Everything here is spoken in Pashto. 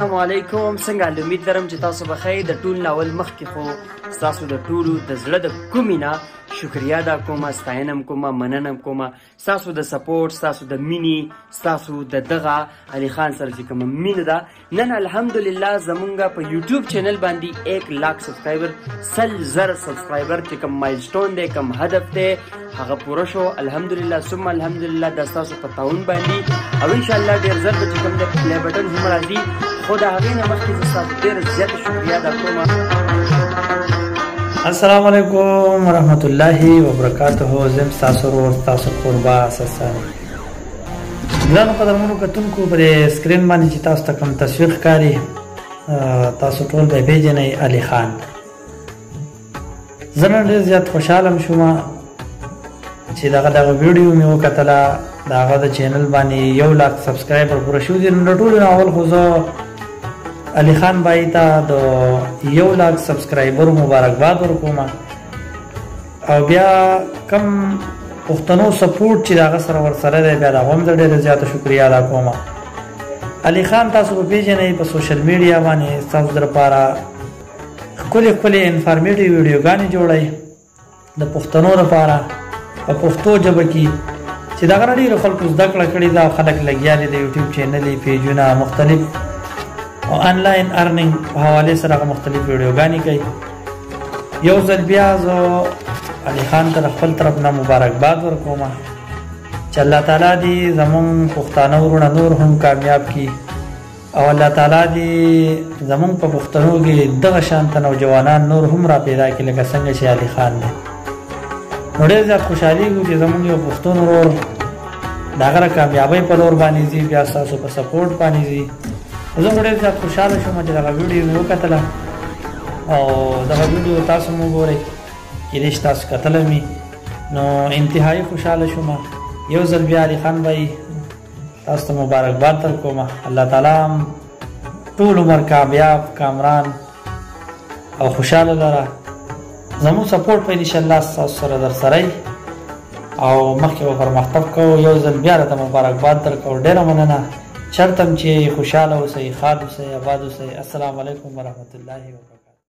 السلام علیکم، څنګه حال؟ امید لرم چې تاسو به ښه یئ. د ټول نه اول مخکې خو ستاسو د ټولو د زړه د کومې نه شکریه ادا کومه، ستاینه هم کومه، مننه هم کومه. ستاسو د سپورټ، ستاسو د مینې، ستاسو د دغه علي خان سره چې کومه مینه ده، نن الحمدلله زمونږ په یوټیوب چینل باندې 1 لاک سبسکرایبر، 100,000 سبسکرایبر چې کوم مایلسټون دی، کوم هدف دی، هغه پوره شو الحمدلله ثم الحمدلله د ستاسو په تعاون باندې. او انشاءالله ډېر زر به چې کوم دی پلی بټن هم راځي، خو د هغې نه مخکې زه ستاسو ډېره زیاته شکریه ادا کوم. السلام علیکم ورحمت الله وبرکاته. زم تاسو ورور، تاسو قربا سسانی. ګرانو قدرمنو کتونکو، پر سکرین باندې چې تاسو ته کوم تصویر ښکاري، تاسو ټول به پیژنئ علي خان. زه نن ډېر زیات خوشحاله شوم چې دغه ویډیو مې وکتله، د هغه د چینل باندې 1 لاک سبسکرایبر پوره شوي دي. نو د ټولو نه اول خو زه علي خان بای ته د 1 لاک سبسکرایبر مبارکباد ورکوم، او بیا کم پښتنو سپورټ چې د هغه سره ورسره دی، بیا د هغه هم زه ډېره زیاته شکریه ادا کوم. علي خان تاسو به پېژنئ په سوشل میډیا باندې، ستاسو دپاره ښکلې ښکلې انفارمیټیو ویډیوګانې جوړوي د پښتنو دپاره په پښتو ژبه کې، چې دغه نه ډېرو خلکو زده کړه کړې ده. خلک لګیا دي د یوټیوب چینلې، پیجونه مختلف او انلاین ارنینګ په حوالې سره هغه مختلف ویډیوګانې کوي. یو ځل بیا زه علي خان ته د خپل طرف نه مبارکباد ورکوم چې الله تعالی دې زمونږ پښتانه وروڼه نور هم کامیاب کړي، او الله تعالی دې زمونږ په پښتنو کې دغه شان ته نوجوانان نور هم را پیدا کړي لکه څنګه چې علي خان دی. نو ډېر زیات خوشحالېږو چې زمونږ یو پښتون ورور د هغه د کامیابۍ په لور باندې ځي، بیا ستاسو په سپورټ باندې ځي. زه خو ډېر زیات خوشحاله شوم چې دغه ویډیو مې وکتله، او دغه ویډیو تاسو هم وګورئ، کېدای شي تاسو کتلی مې. نو انتهایي خوشحاله شوم. یو ځل بیا علي خان بای تاسو ته مبارکباد در کوم. الله تعالی هم ټول عمر کامیاب، کامران او خوشحاله لره. زموږ سپورټ به انشاءالله ستاسو سره در سره او مخکې به پرمختګ کوو. یو ځل بیا راته مبارکباد در کوو. ډېره مننه. چېرته هم چې خوشحاله اوسئ، ښاد اوسئ، آباد اوسئ. السلام علیکم ورحمت الله وبرکاته.